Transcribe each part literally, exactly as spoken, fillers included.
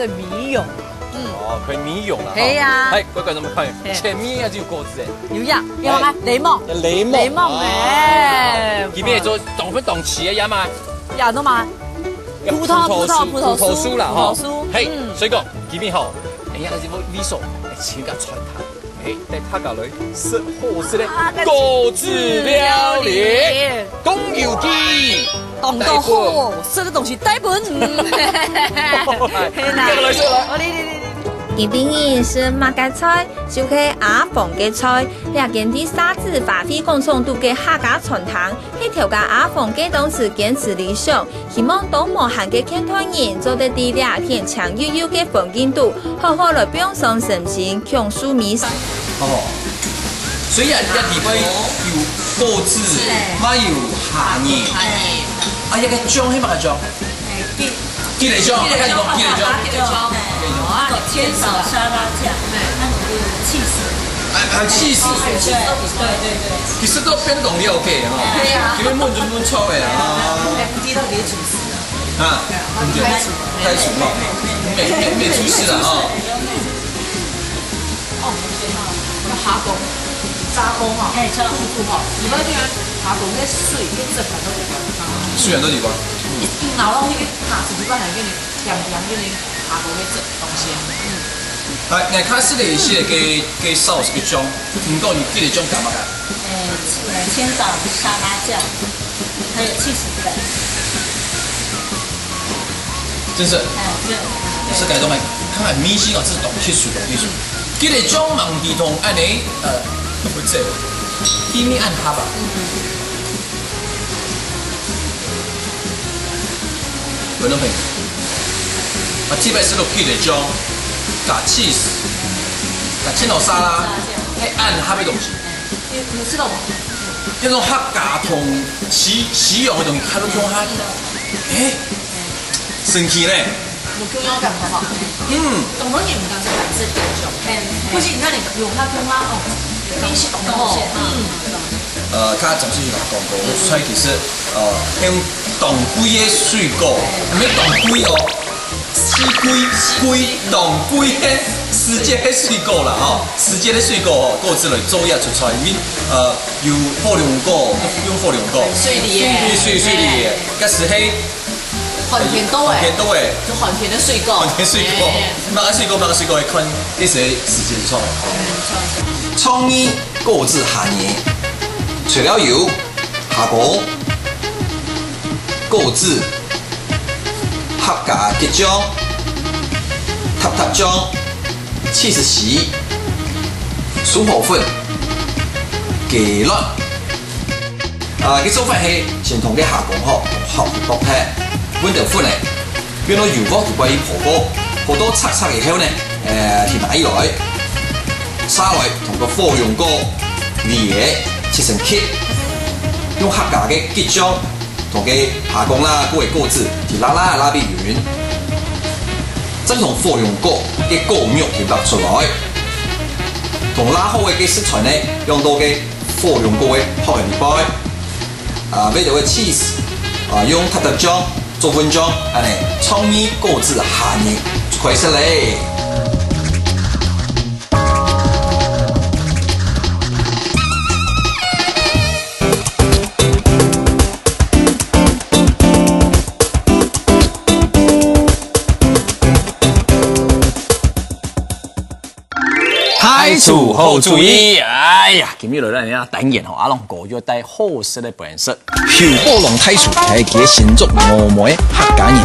美容。嗯，哦，可以美容了哈。係啊。哎，乖乖，咱们看，嘿。前面也就有果子哎。有呀，有啊，哎。檸檬。檸檬。檸檬啊。哎。今天做当分当齐的呀嘛。呀，懂吗？葡萄，葡萄，葡萄树，葡萄树啦哈。葡萄树，嘿，嗯。水果，今天吼，哎呀，这个味素，哎，请个川糖。 哎，帶大家來食好食个果子料理。講有機，當多好食个東西帶分。係啦。大家來食啦。哦，你，你，你，你。今晡日食麼个菜？就係阿芳个菜。這間在沙子花卉廣場肚个客家餐廳，係頭家阿芳个當時堅持理想， 希望當無閒个客家人做得在這片淨又幼个環境肚，好好來放鬆身心，享受美食。哦，雖然這地方有果子，嘛有蝦仁，啊，這个醬係麼个醬？桔，桔个醬，桔个醬，看你講桔个醬。桔个醬。哦，啊，千層沙拉醬，啊，有cheese。啊，還有cheese。對，對，對，對。其實都變得當了解哈。對啊。因為問就問錯个啊。哎，不知道你的廚師啊。 啊，你覺得？太熟了，沒，沒，沒出事了哈。哦，有蝦公，炸公哈，哎，炸公。肚肚哈，你發現蝦公个水跟這盤都有關。水很多地方。一定要讓那个蝦子，你不然給你涼涼，給你蝦公个汁東西啊。嗯。來，來，看這个，這个，个sauce个醬，你講你這个醬幹嘛个？呃，呃，千層沙拉醬，還有cheese的。真是。哎，對。是該種个，看看明星哦，這種技術，技術。這个醬忙地同安尼，呃，不對，秘密暗號吧。嗯。觀眾朋友，啊，這擺係落去个醬，加cheese，加千層沙拉，係暗號个東西。 你，你有吃到嗎？那種客家同西，西洋的東西，它都共下，欸，神奇呢。有共樣感覺哈。嗯。當多人毋敢食白色的醬。嗯。不是，你看你有客家哦，你是懂哦。嗯。呃，較詳細去講講，所以其實，呃，用當季的水果，毋係當季哦。 四季，季，當季个時節个水果啦，吼，時節个水果吼，果子來做一下出菜，因為，呃，有火龍果，用火龍果，水梨耶。水，水梨耶，該係嘿，寒天到欸，寒天到欸，就寒天个水果，寒天水果，哎。麼个水果，麼个水果，看一些時節出來。創意果子下年，除了有 蝦公、果子、客家桔醬、塔塔醬、起司絲、蘇河粉、雞卵。啊，佢做法係先同个蝦公吼，殼去剝忒，搵到粉个， 用到油鑊就可以烰過，烰到赤赤以後呢，呃，去拿起來，續來同个火龍果、梨仔切成塊，用客家个桔醬同个蝦公啦，還有果子，去抐抐抐分勻，再同火龍果个果肉去剝出來，同抐好个該食材呢，放到該火龍果个殼个裡背。 啊，尾頭个cheese，啊，用塔塔醬做粉醬，恁呢，創意果子下年就開始咧。大廚好廚藝，哎呀，今日來到人家單元吼，阿龍哥又帶好食个分食。秀寶龍大廚係佢个新竹峨眉个客家人，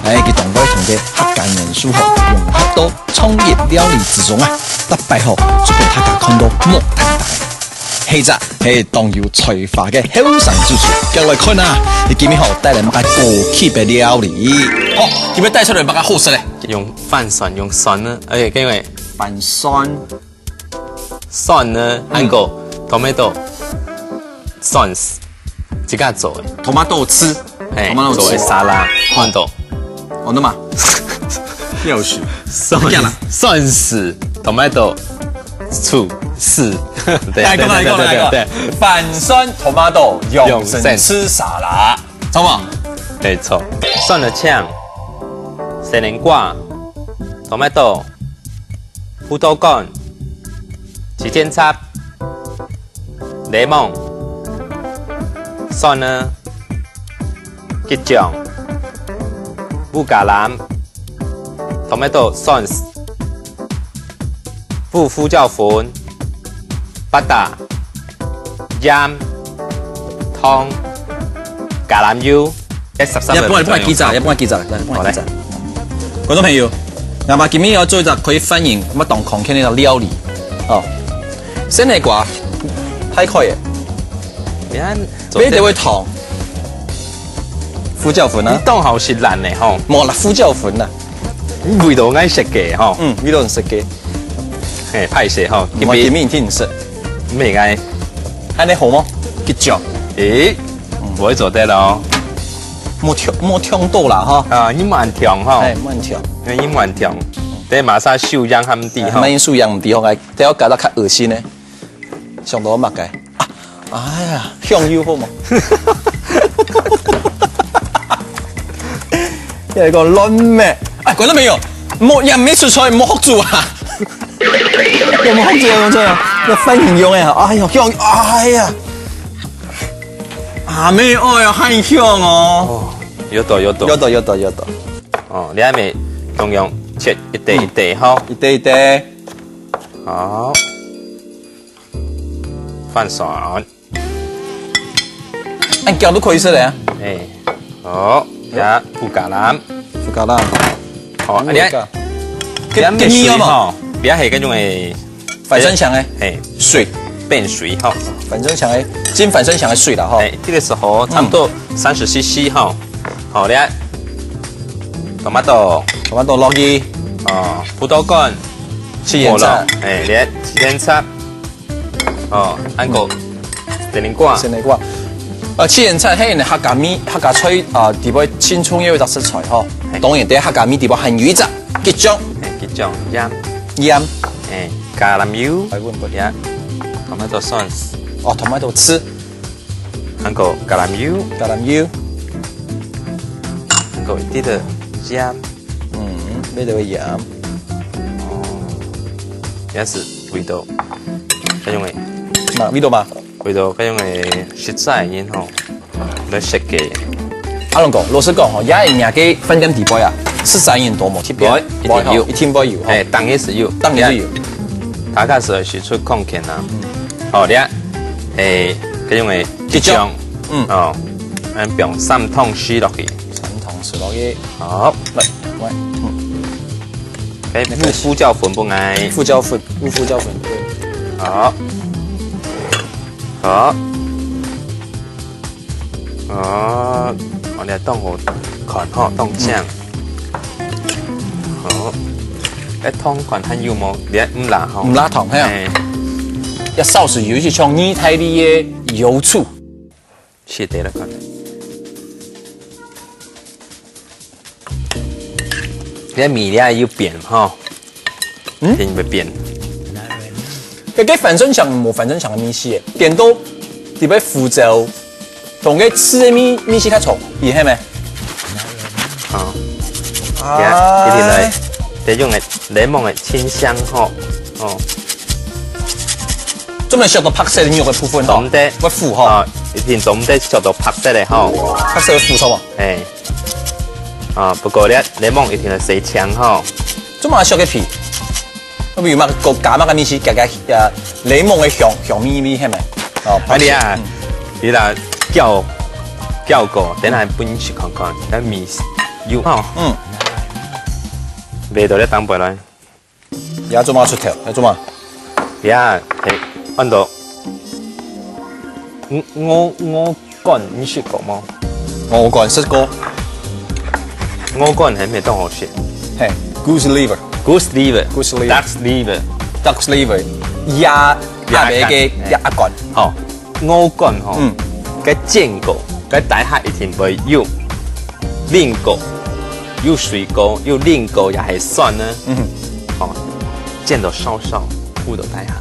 哎，佢當會同个客家元素吼，融合到創意料理之中啊，逐擺吼，就分大家看到目瞪瞪。係隻係當有才華个後生主廚，繼續來看啊，佢今日吼帶來麼个高級个料理？哦，今日帶出來麼个好食个？用 番酸用酸个，而且因為番酸，酸个，嗯。還有tomato，酸，自家做个。Tomato汁，嘿，tomato汁。做个沙拉，看到。哦，那麼，要死。酸，這樣啦。酸絲，tomato，醋，絲。對，來，講來，講來，講來。對，對，對，對。番酸tomato用酸汁沙拉，好不好？沒錯，酸个醬，西瓜， tomato、葡萄乾、七層塔、檸檬、蒜呢、桔醬、烏橄欖、tomato sauce、胡胡椒粉、巴達、鹽、糖、橄欖油。這十三也不然，不然記者，也不然記者，來，不然記者。觀眾朋友，那麼今日要做一隻可以歡迎乜當康健个料理，哦，鮮地瓜，太可以，你看，你就會糖，胡椒粉啊，你當好食懶呢吼，無啦，胡椒粉啊，味道愛食个吼，嗯，味道食个，嘿，歹勢吼，我今日一定食，袂愛，安尼好無？桔醬，誒。 我會做得咯。莫忒，莫忒多啦哈。啊，你莫忒吼。哎，莫忒。哎，你莫忒。等馬上手癢還毋知吼。哎，萬一手癢毋知吼，哎，等下搞到較噁心呢。想到麼个？啊，哎呀，香油好無？有一個亂咩？哎，觀眾朋友，莫也沒出錯，莫學煮啊。有沒有學煮？有沒有學煮？要翻引用哎，哎呦，香，哎呀。 阿妹，哎呀，還香哦。哦，有到，有到。有到，有到，有到。哦，你還沒中央切一塊一塊吼。一塊一塊。好。翻散。恁攪都可以食了啊。哎，好，也烏橄欖。烏橄欖。好，啊，你看，烏橄欖。你看這，這水吼，你還係該種誒， 番茄醬个，嘿，水，變水吼。番茄醬个，浸番茄醬个水啦吼。哎，這個時候差不多三十C C吼。好，你看，tomato，tomato落去，哦，葡萄乾，七層塔，哎，你看七層塔，哦，還有西瓜，西瓜，呃，七層塔係客家米，客家菜啊，底背盡重要一隻食材吼。當然，在客家米底背還有一隻桔醬，桔醬，鹽，鹽。 哎，橄欖油，哎，穩穩。呀，tomato sauce，哦，tomato sauce，還有橄欖油，橄欖油，還有一滴的鹽，嗯，一滴的鹽，哦，也係味道，該種个，那味道嘛，味道該種个食材然後。 來設計。阿龍哥，老實講吼，也係若个飯店底背啊，食材人多無？特別，一定有，一定會有吼。哎，當然係有，當然係有。大家係係出貢獻啊。好，你看，哎，該種个桔醬，嗯，哦，恁放三湯匙落去，三湯匙落去。好，來，來，嗯，哎，胡胡椒粉不愛，胡椒粉，胡胡椒粉，對，好，好。 哦，哦，你當好看吼，當靚。好，哎，湯看還有無？你毋罅吼？毋罅湯，嘿啊。哎，要少許有一些像義大利个油醋。切得了看。 你个米粒有變吼，嗯，一定會變。該个番茄醬無番茄醬个味緒，顛倒特別胡椒，同个醋个味味緒較重，係係無？好，啊，一定來，這種个檸檬个清香吼，哦，做麼个削到白色个肉个部分吼，做毋得，會苦吼，啊，一定做毋得削到白色个吼，白色會苦，著無？哎。 啊，不過咧，檸檬一定要洗淨吼。做麼个削个皮？比如嘛，加加麼个東西，加加呃檸檬个香香味味係無？哦，啊，你啊，嗯，你啦攪攪過，等下分你試看看，等米有吼。嗯，味道咧當背來。 也做麼出頭？也做麼？也係安到鵝鵝鵝肝，你食過無？鵝肝食過。鵝肝係毋係當好食？係，goose liver。Goose liver。Goose liver。Duck's liver。Duck's liver。鴨鴨个鴨肝。好。 鵝肝吼，嗯，該煎過，該底下一定會有淋過，有水果，有淋過也係蒜呢。嗯，吼，煎到燒燒，鋪到底下。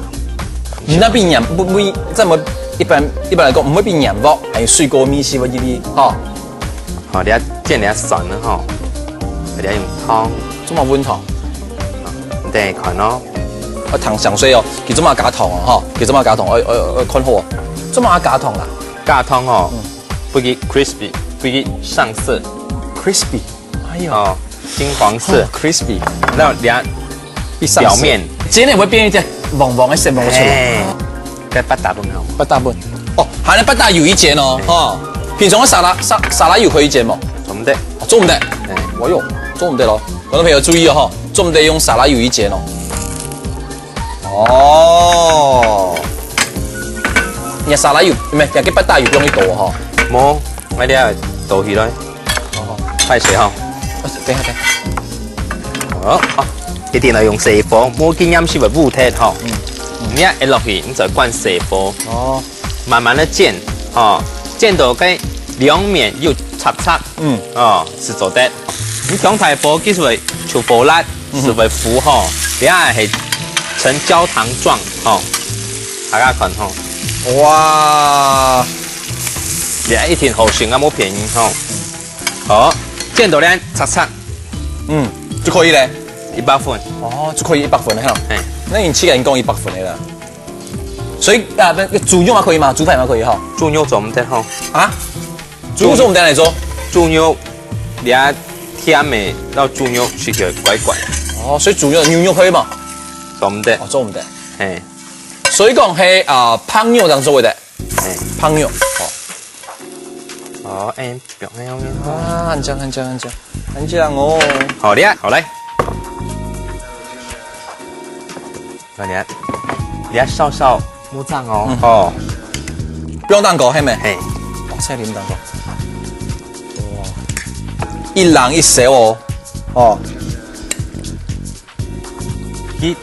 你那邊黏毋會，這麼一般一般來講，毋會變黏鑊，還有水果味緒會入去，吼。好，你愛煎你愛蒜呢吼，你愛用湯。做麼溫湯？等下看哦。愛聽聲水哦，佢做麼加糖哦，吼，佢做麼加糖，愛愛愛看好哦，做麼加糖啊？加糖哦，嗯，不佢 crispy，不佢上色。Crispy，哎呦，哦，金黄色。哦，crispy，那兩一上色表面，今天會變一隻黃黃个色毛出來。哎，該八打分好。八打分。哦，還有八打有一間哦，哎，哦，平常个沙拉沙沙拉油可以煎無？做毋得。哦，做毋得。哎，哎呦，做毋得咯。觀眾朋友注意哦，吼，做毋得用沙拉油去煎哦。哦，你沙拉油，毋係，你个八打油放去倒吼。無，𠊎這倒起來。哦，歹勢吼。等一下，等一下。哦，哦，一定愛用細火，無經驗就會烏忒吼。嗯，嗯。你愛落去，你就關細火。哦。 慢慢个煎，吼，煎到該兩面有赤赤，嗯，哦，係做得。你強大火，佢就會出火辣，嗯哼，就會苦吼，這下係呈焦糖狀吼，大家看吼。哇，這一定好食啊，無便宜吼。好，煎到呢，赤赤，嗯，就可以咧。一百分。哦，就可以一百分了哈。嘿。那你既然講一百分了啦。 所以啊，那個豬肉嘛可以嗎？豬排嘛可以哈？豬肉做毋得吼。啊？豬肉做毋得來做？豬肉，你啊，甜个，然後豬肉食起來怪怪。哦，所以豬肉、牛肉可以嗎？做毋得。哦，做毋得。嘿。所以講係啊，胖肉當做會得。嘿。胖肉，哦。哦，哎，不要，不要，不要。啊，很香，很香，很香，很香哦。好了，好來。 來，你啊，你啊，燒燒木炭哦。嗯。哦。不用蛋糕，係無？嘿。哦，菜林蛋糕。哇，一人一小哦。哦。佢，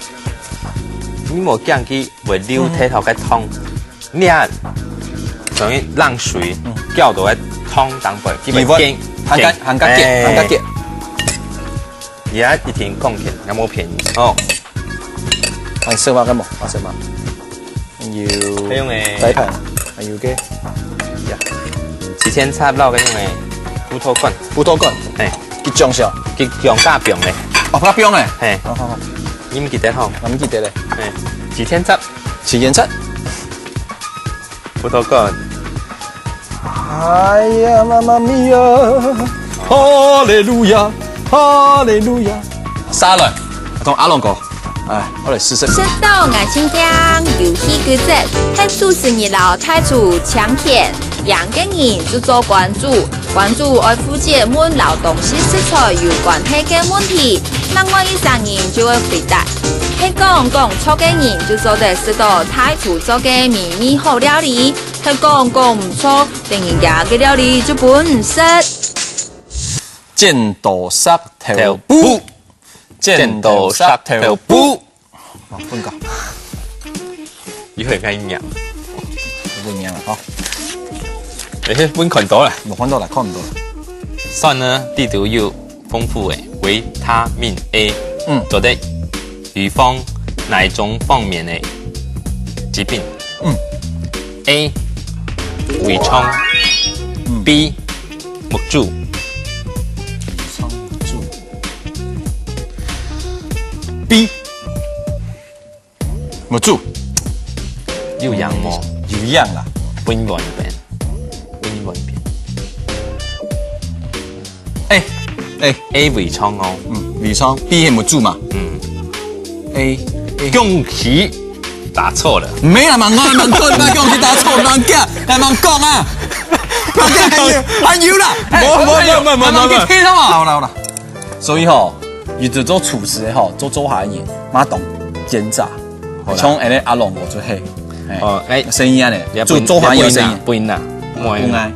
你無驚佢會流忒頭个湯。嗯。 你啊，等於冷水，嗯，攪到該湯當中，基本還加，還加結，哎，還加結。也一定貢獻，也無便宜哦。還食麼个無？還食麼？還有，還有誒，雞排，還有个，呀，幾千插落个用誒，葡萄乾，葡萄乾，哎，一種小，一種加冰个，哦，加冰个，嘿，好好好，你毋記得吼？我毋記得咧，嘿，幾千插。 七千七。葡萄乾。哎呀，媽媽咪呀！哈利路亞，哈利路亞！沙來，同阿龍哥，哎，我來試試。食到牙青青，遊戲規則，係主持人摎大廚搶權，贏个人就做關主，關主愛負責問摎東西食材有關係个問題，另外一儕人就會回答。 係講講著个人就做得食到大廚做个美味好料理，係講講毋著，等人家个料理就分人食。剪刀石頭布，剪刀石頭布。哦，分个。 又會恁樣。毋一樣啊，吼。誒，分看到啦。無看到啦，看毋到啦。蒜呢，裡肚有豐富个維他命A，嗯。做得預防哪種方面个疾病？嗯。A，胃腸。嗯。B，目珠。胃腸、目珠。B。 目珠。有影無？有影啦。分兩遍，分兩遍。誒，誒。A胃腸哦。嗯，胃腸，B係目珠嘛。嗯。A，A。恭喜，答錯了。沒啦，慢講，慢講，慢講，恭喜答錯，慢講，來慢講啊。慢講，還有，還有啦。誒，無，無，無，無，無，無。慢慢，聽到啊。好啦，好啦。 所以吼，有做做廚師个吼，做做下个人，嘛當奸詐。好啦。像恁呢阿龍哥就係，哎，哦，哎，生意啊呢，你也不，做做下个人生意。你也不贏啊，不贏啊。不贏啊。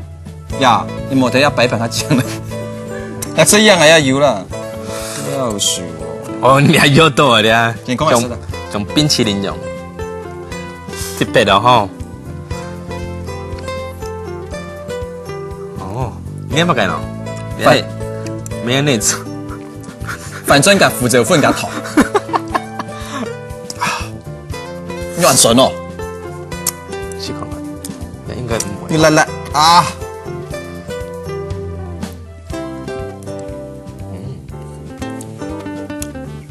呀，你莫得要白板他講了。哎，這樣還要有啦。要死哦。哦，你還有多的啊。你講來吃的。像，像冰淇淋一樣。特別的吼。哦，你也不敢哦。反，哎，沒有那種。 反正敢扶着分敢討。軟酸哦。試看看，應該不會。你來來啊！嗯，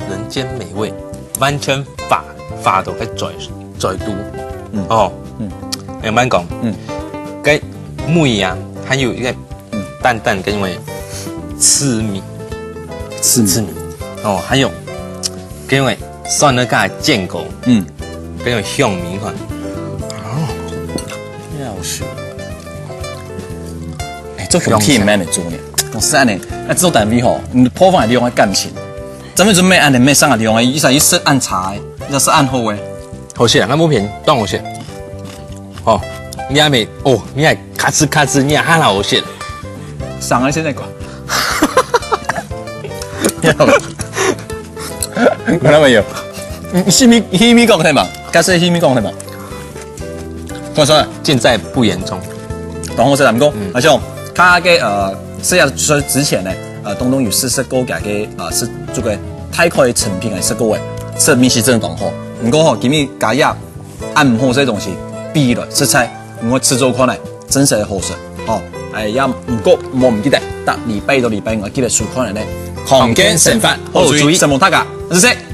人間美味。完全化，化到个嘴，嘴肚。嗯。哦。嗯。慢慢講。嗯。个味啊，還有一個嗯。淡淡个因為刺味。刺味。刺味。哦，還有，因為蒜頭个堅果。嗯。跟有香味款。哦。要死。哎，做兄弟毋免你做呢。我是按呢，那做單位吼，你破坏兩个感情。怎么准备按呢，没上个两个，一下一食按差的，一下食按好的。好食啊，那不便宜，當好食。哦，你還没，哦，你還咔吱咔吱，你還還好食。上个现在讲。看到没有？你是咪，是咪讲的嘛？假设是咪讲的嘛？我说，现在不严重。然后是咱们讲，嗯。好像他个呃，是要说之前呢，呃，东东有试食过个个呃，是这个泰国的成品还是过个，是面是真的当好。不过吼，今日加一暗好这东西，比了实在，我吃做看来，真是好食。吼，哎呀，不过莫唔记得，逐礼拜一到礼拜五记得收看呢。康健生活，好注意，承蒙大家，谢谢。